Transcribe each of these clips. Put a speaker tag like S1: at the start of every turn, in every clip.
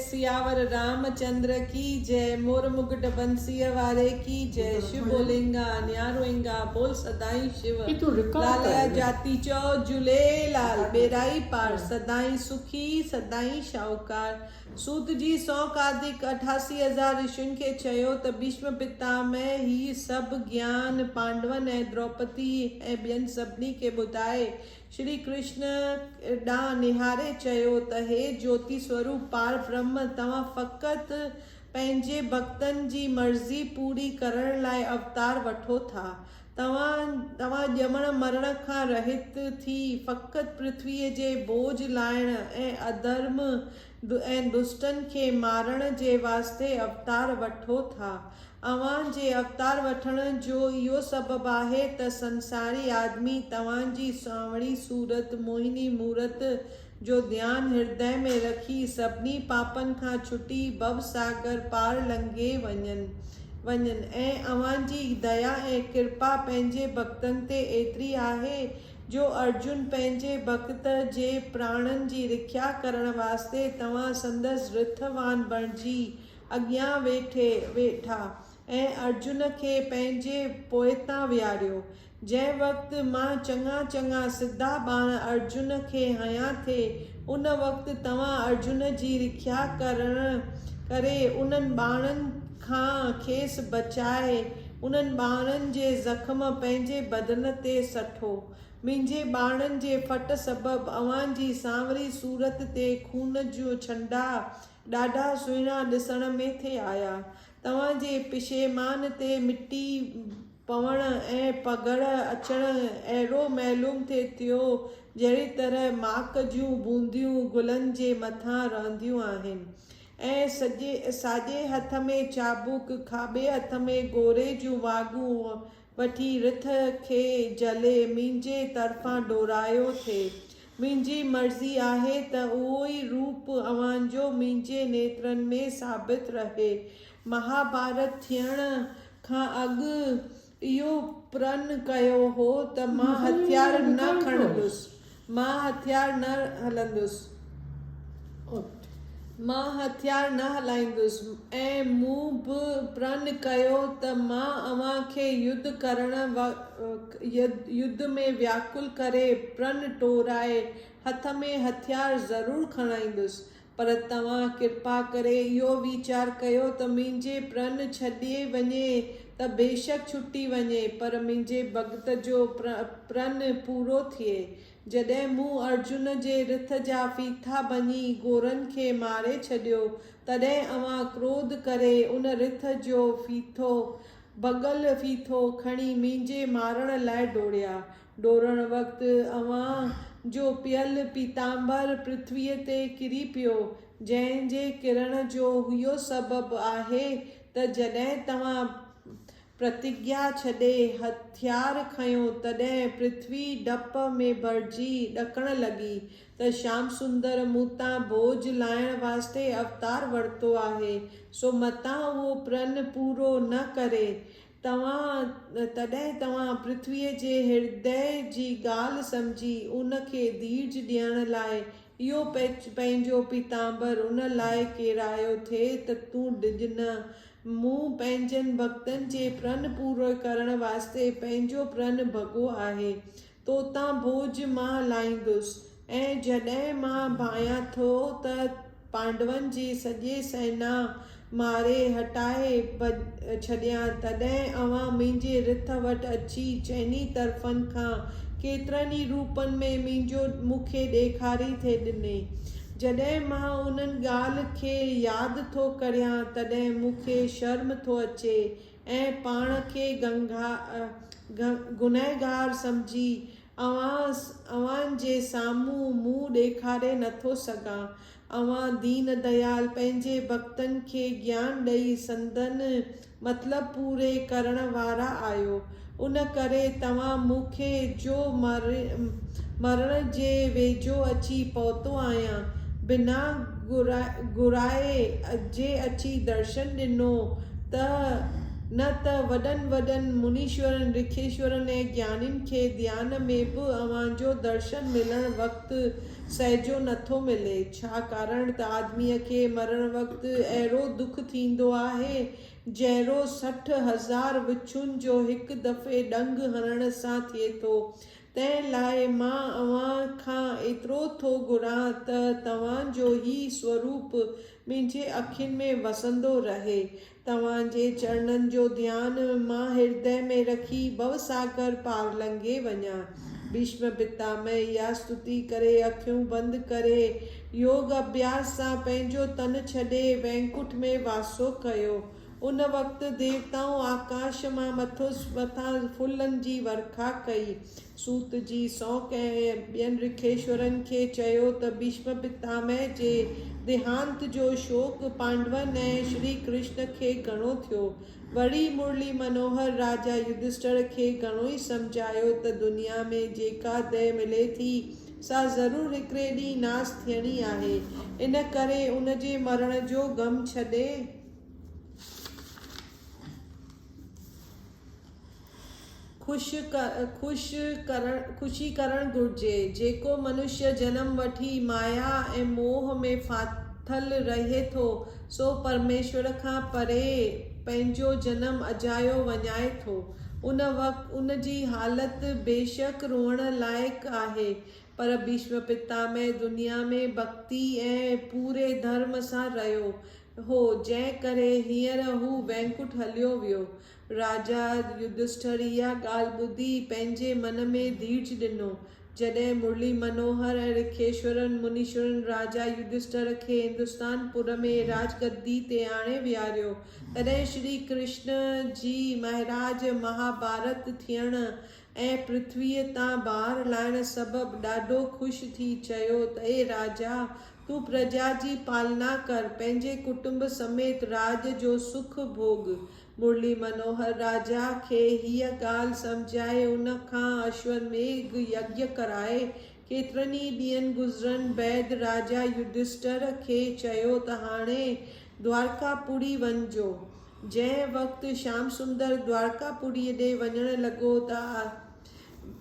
S1: سياور رامچندر ڪي جئه، مور مگٽ بنسيء واري ڪي جئه، شو بولينگا نياروئنگا بول سدائين شو، لاليا جاتي چئو جهوليلال، ٻيڙائي پار، سدائين سکي سدائين شاهوڪار. سوت جي سونڪادڪ 88,000 رشين کي چيو ته ڀيشم پتامهه هي سڀ گيان پانڊون ۽ دروپدي ۽ ٻين سڀني کي ٻڌائي شري ڪرشن ڏانهن نهاري چيو ته هي جوتي سوروپ پاربرهم توهان فقط پنهنجي ڀڳتن جي مرضي پوري ڪرڻ لاء اوتار وٺو ٿا. توهان توهان ڄمڻ مرڻ کان رهت ٿي فقط پرٿويء جي بوجهه لاهڻ ۽ اڌرم ۽ دشٽن کي مارڻ جي واسطي اوتار وٺو ٿا. اوهان جي اوتار وٺڻ جو اهو سبب آهي ته سنساري آدمي توهان جي سانوڻي صورت، موهني مورت، جو ڌيان هردي ۾ رکي سڀني پاپن کان ڇٽي ڀو ساگر پار لنگهي وڃن وڃن ۽ اوهان جي ديا ۽ ڪرپا پنهنجي ڀڳتن تي ايتري آهي جو ارجن پنهنجي ڀڳت جي پراڻن جي رکيا ڪرڻ واسطي توهان سندس رٿوان بڻجي اڳيان ويٺي ويٺا ۽ ارجن کي پنهنجي پوئتان ويهاريو. جنهن وقت مان چڱا چڱا سڌا ٻاڻ ارجن کي هنيا ٿي، ان وقت توهان ارجن جي رکيا ڪرڻ ڪري انهن ٻاڻن کان کيس بچائي انهن ٻاڻن جي زخم پنهنجي بدن تي سٺو. منهنجي ٻاڻن جي ڦٽ سبب اوهان جي سانوري صورت تي خون جون ڇنڊا ڏاڍا سهڻا ڏسڻ ۾ ٿي آيا. توهان جي پشيمان تي مٽي پوڻ ۽ پگهر اچڻ اهڙو معلوم ٿي ٿيو، جهڙي طرح ماڪ جون بونديون گلن جي مٿان رهنديون آهن. ۽ سڄي ساڄي هٿ ۾ چابڪ، کاٻي هٿ ۾ گوري جون واڳون وٺي رٿ کي جهلي منهنجي طرفان ڊوڙايو ٿي. منهنجي مرضي آهي ته اهو ئي روپ اوهان جو منهنجي نيترن ۾ ثابت رهي. مهاڀارت ٿيڻ کان اڳ اهو پرن ڪيو هو ته مان هٿيار نه کڻندس. مان هٿيار نه هلندس. مان هٿيار نه هلائيندس ۽ مون به پرن ڪيو ته مان اوهان کي يڌ ڪرڻ يڌ ۾ وياڪل ڪري پرن ٽوڙائي هٿ ۾ هٿيار ضرور کڻائيندس پر توهان ڪرپا ڪري اهو ويچار ڪيو ته منهنجي پرن ڇڏي وڃي ته بيشڪ ڇٽي وڃي پر منهنجي ڀڳت جو پرن پورو ٿئي جڏهن مون ارجن جي رٿ جا ڦيٿا ڀڃي گورن کي ماري ڇڏيو، تڏهن اوهان ڪروڌ ڪري ان رٿ جو ڦيٿو، ڀڳل ڦيٿو، کڻي منهنجي مارڻ لاء ڊوڙيا. ڊوڙڻ وقت اوهان جو پيل پيتامبر پرٿويء تي ڪري پيو، جنهن جي ڪرڻ جو اهو سبب آهي ته جڏهن توهان پرتگيا ڇڏي هٿيار کنيو، تڏهن پرٿوي ڊپ ۾ ڀرجي ڏڪڻ لڳي ته شيام سندر مون تان بوجهه لاهڻ واسطي اوتار ورتو آهي، سو متان اهو پرن پورو نه ڪري. توهان تڏهن توهان پرٿويء جي هردي جي ڳالهه سمجهي ان کي ڌيرج ڏيڻ لاء اهو پنهنجو پيتامبر ان لاء ڪيرايو ٿي ته تون ڊڄ نه، مون پنهنجن ڀڳتن جي پرن پورو ڪرڻ واسطي پنهنجو پرن ڀڳو آهي. تو تان بوجهه مان لاهيندس. ۽ جڏهن مان ڀانيان ٿو ته پانڊون جي سڄي سينا ماري هٽائي ڇڏيان، تڏهن اوهان منهنجي رٿ وٽ اچي چئني طرفن کان ڪيترن ئي روپن ۾ منهنجو مون کي ڏيکاري ٿي ڏني. جڏهن مان انهن ڳالهه کي ياد ٿو ڪريان، تڏهن مون کي شرم ٿو اچي ۽ پاڻ کي گنهگار سمجهي اوهان جي سامهون منهن ڏيکاري نٿو سگهان. اوهان دين ديال پنهنجي ڀڳتن کي گيان ڏئي سندن مطلب پوري ڪرڻ وارا آهيو، ان ڪري توهان مون کي جو مرڻ جي ويجهو اچي پهتو آهيان، بنا گهرائي جي اچي درشن ڏنو ته. نه ته وڏن وڏن منيشورن، رکيشورن ۽ گيانين کي ڌيان ۾ به اوهان جو درشن ملڻ وقت سهجو نٿو ملي. ڇاڪاڻ ته آدميء کي مرڻ وقت اهڙو دک ٿيندو آهي، جهڙو 60,000 وڇون جو هڪ دفعي ڏنگ هڻڻ سان ٿئي ٿو. تنهن لاء مان اوهان کان ايترو ٿو گهران ته توهان جو هي سوروپ منهنجي اکين ۾ وسندو رهي. توهان جي چرڻن جو ڌيان مان هردي ۾ رکي ڀوساگر پار لنگهي وڃان. ڀيشم پتامهه اها استتي ڪري اکيون بند ڪري يوگ اڀياس سان پنهنجو تن ڇڏي وينڪٺ ۾ واسو ڪيو. ان وقت ديوتائن آڪاش مان مٿس مٿان ڦلن جي ورکا ڪئي. سوت جي سونڪ ۽ ٻين رکيشورن کي چيو ته ڀيشم پتامهه جي ديهانت جو شوڪ پانڊون ۽ شري ڪرشن کي گهڻو ٿيو. وري مرلي منوهر راجا يڌشٽر کي گهڻو ئي سمجهايو ته دنيا ۾ جيڪا ديهه ملي ٿي، سا ضرور هڪڙي ڏينهن ناس ٿيڻي آهي، ان ڪري ان جي مرڻ جو غم ڇڏي. خوش خوش ڪرڻ خوشي ڪرڻ گهرجي. جيڪو منشيه جنم وٺي مايا ۽ موهه ۾ ڦاٿل رهي ٿو، سو پرميشور کان پري پنهنجو جنم اجايو وڃائي ٿو. ان وقت ان جي حالت بيشڪ روئڻ لائق آهي، پر ڀيشم پتامهه دنيا ۾ ڀڳتي ۽ پوري ڌرم سان رهيو هو، جنهن ڪري هينئر هو وينڪٽ هليو ويو. راجا يڌشٺر اها ڳالهه ٻڌي پنهنجي من ۾ ڌيرج ڏنو. جڏهن مرلي منوهر ۽ رکيشورن منيشورن راجا يڌشٺر کي هندستان پور ۾ راجگدي تي آڻي ويهاريو، تڏهن شري ڪرشن جي مهراج مهاڀارت ٿيڻ ۽ پرٿويء تان بار لاهڻ سبب ڏاڍو خوش ٿي چيو ته اي راجا! تون پرجا جي پالنا ڪر، پنهنجي ڪٽنب سميت راڄ جو سک ڀوڳ. مرلي منوهر راجا کي هيء ڳالهه سمجهائي ان کان اشوميگهه يگيه ڪرائي، ڪيترن ئي ڏينهن گذرڻ بعد راجا يڌشٽر کي چيو ته هاڻي دوارڪاپوري وڃجو. جنهن وقت شيام سندر دوارڪاپوريء ڏي وڃڻ لڳو ته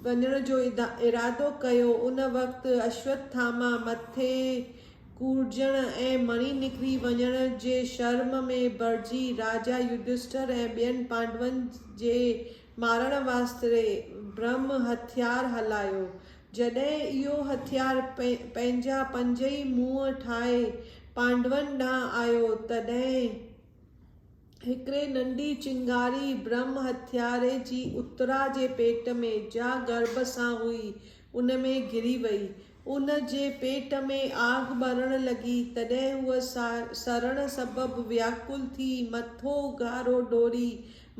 S1: وڃڻ جو ارادو ڪيو، ان وقت اشوٿاما مٿي ڪوڙجڻ ۽ مڻي نڪري وڃڻ جي شرم ۾ ڀرجي راجا يڌشٺر ۽ ٻين پانڊون جي مارڻ واسطي برهم هٿيار هلايو. جڏهن اهو هٿيار پنهنجا پنجئي منهن ٺاهي پانڊون ڏانهن آيو، تڏهن هڪڙي ننڍي چنگاري برهم هٿياري جي اترا جي پيٽ ۾، جا گرڀ سان هئي، ان ۾ گهري وئي. ان جي پيٽ ۾ آگ ٻرڻ لڳي، تڏهن هوء سڙڻ سبب وياڪل ٿي مٿو گهارو ڊوڙي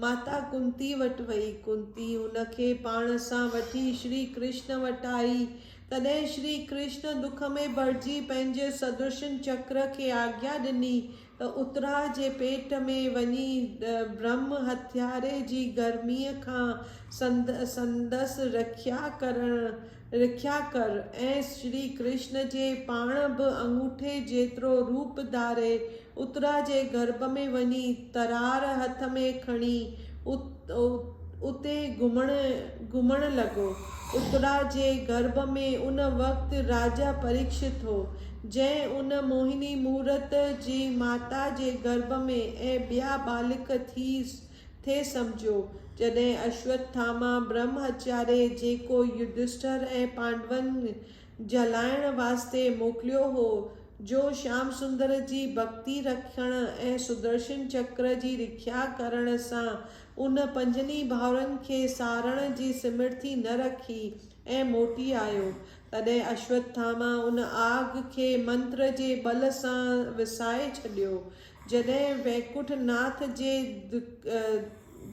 S1: ماتا ڪنتي وٽ وئي. ڪنتي هن کي پاڻ سان وٺي شري ڪرشن وٽ آئي. تڏهن شري ڪرشن دک ۾ ڀرجي پنهنجي سدرشن چڪر کي آگيا ڏني ته اترا جي پيٽ ۾ وڃي برهم هٿياري جي گرميء کان سندس رکيا ڪرڻ رکيا ڪر ۽ شري ڪرشن جي پاڻ به اڱوٺي جيترو روپ ڌاري اترا جي گرڀ ۾ وڃي ترار هٿ ۾ کڻي اتي گهمڻ گهمڻ لڳو. اترا جي گرڀ ۾ ان وقت راجا پريڪشت هو. جنهن ان موهني مورت جي ماتا جي گرڀ ۾ ۽ ٻيا ٻالڪ ٿي ٿي سمجهيو. جڏهن اشوٿاما برهمچاري جيڪو يڌشٺر ۽ پانڊون جلائڻ واسطي موڪليو هو، جو شيام سندر جي ڀڳتي رکڻ ۽ سدرشن چڪر جي رکيا ڪرڻ سان ان پنجن ئي ڀائرن کي ساڙڻ جي سمرٿي نه رکي ۽ موٽي آيو. تڏهن اشوٿاما ان آگ کي منتر جي ٻل سان وسائي ڇڏيو. جڏهن وينڪٺ ناٿ جي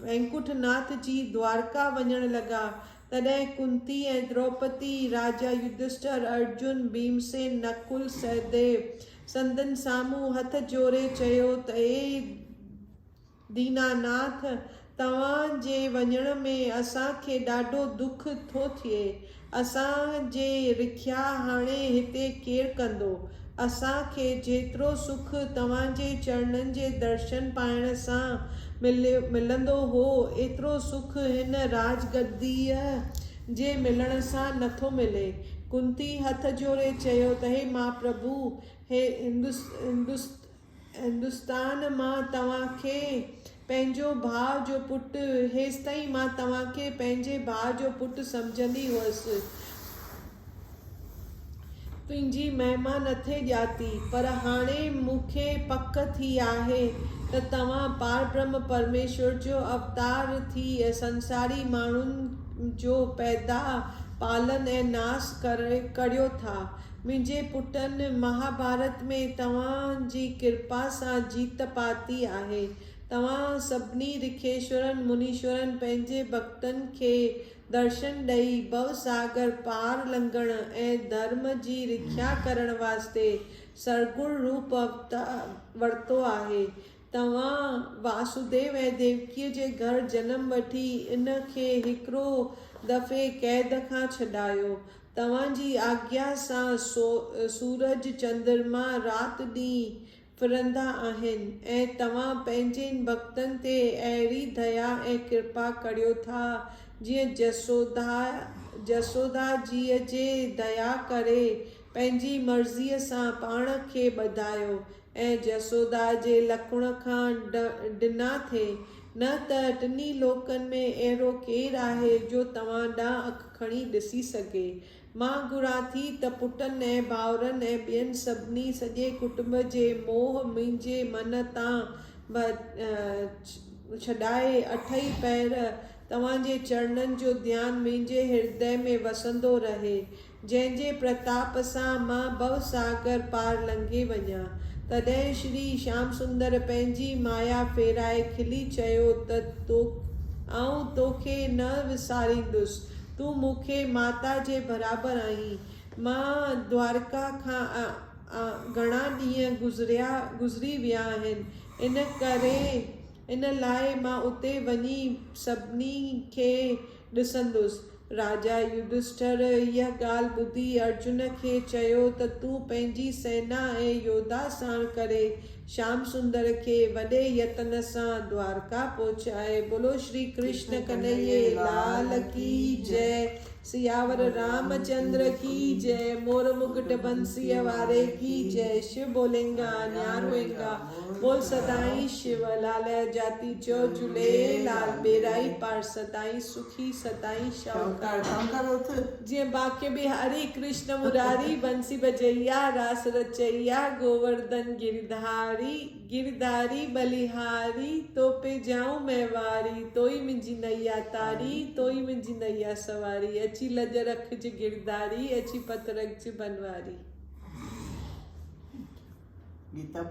S1: وينڪٺ ناٿ جي دوارڪا وڃڻ لڳا، تڏهن ڪنتي ۽ دروپدي، راجا يڌشٺر، ارجن، ڀيمسين، نڪل، سهديو سندن سامهون هٿ جوڙي چيو ته اي ديناناٿ، توهان جي وڃڻ ۾ اسان کي ڏاڍو دک ٿو ٿئي. اسان جي رکيا هاڻي هتي ڪير ڪندو؟ اسان کي جيترو سک توهان جي چرڻن جي درشن پائڻ سان ملندو هو، ايترو سک هن راج گديء جي ملڻ سان نٿو ملي. ڪنتي هٿ جوڙي چيو ته هي مهاپرڀو! هي هندستان مان توهان کي پنهنجو ڀاء جو پٽ، هيستائين مان توهان کي پنهنجي ڀاء جو پٽ سمجهندي هئس. تنهنجي مهما نٿي ڄاتي، پر هاڻي مون کي پڪ ٿي آهي ته توهان پاربرهم پرميشور جو اوتار ٿي سنساري ماڻهن جو پيدا، پالن ۽ ناس ڪريو ٿا. منهنجي پٽن مهاڀارت ۾ توهان جي ڪرپا سان جيت پاتي آهي. توهان سڀني رکيشورن منيشورن پنهنجي ڀڳتن کي درشن ڏئي ڀو ساگر پار لنگهڻ ۽ ڌرم جي رکيا ڪرڻ واسطي سرگڻ روپ ورتو آهي. توهان واسوديو ۽ ديوڪيء جي گهر جنم وٺي ان کي هڪڙو دفعي قيد کان ڇڏايو. توهان جي آگيا سان سورج چندرما رات ڏينهن ڦرندا آهن ۽ توهان پنهنجين ڀڳتن تي اهڙي ديا ۽ ڪرپا ڪريو ٿا جيئن جسودا جيء جي ديا ڪري پنهنجي مرضيء سان پاڻ کي ٻڌايو ۽ جسودا جي لڪڻ کان ڊنا ٿي، نه ته ٽنهي لوڪن ۾ اهڙو ڪير آهي جو توهان ڏانهن اک کڻي ڏسي سگهي. مان گهران ٿي ته پٽن ۽ ڀائرن ۽ ٻين سڀني سڄي ڪٽنب جي موهه منهنجي من تان به ڇڏائي اٺئي پهر توهان جي چرڻن جو ڌيان منهنجي هردي ۾ وسندو رهي، جنهن جي پرتاپ سان مان ڀو ساگر پار لنگهي وڃان. تڏهن شري شيام سندر پنهنجي مايا ڦيرائي کلي چيو ته آئون توکي نه وساريندس، تون مون کي ماتا جي برابر آهين. مان دوارڪا کان گهڻا ڏينهن گذري ويا آهن، ان ڪري ان لاء مان اتي وڃي سڀني کي ڏسندس. راجا يڌشٺر اها ڳالهه ٻڌي ارجن کي چيو ته تون پنهنجي سينا ۽ يوڌا ساڻ ڪري شيام سندر کي وڏي يتن سان دوارڪا پهچاء. بولو شري ڪرشن ڪنهيي لال ڪي جئه، سياور رام چندر ڪي جئه، مور مگٽ بنسيء واري ڪي جئه، شو بولينگا نياروئينگا. بول سدائين شو لال جاتي چئو جهوليلال ٻيرائي پار سدائين سکي سدائين شاهوڪار جيئن باقي به هري ڪرشن مراري بنسي بجئيا راس رچئيا گوورڌن گرڌاري گرڌاري بلهاري تو پي جائون مين واري توئي منهنجي نئيا تاري توئي منهنجي نئيا سواري اچي لڄ رکج گرڌاري اچي پت رکج بنواري.
S2: گيتا.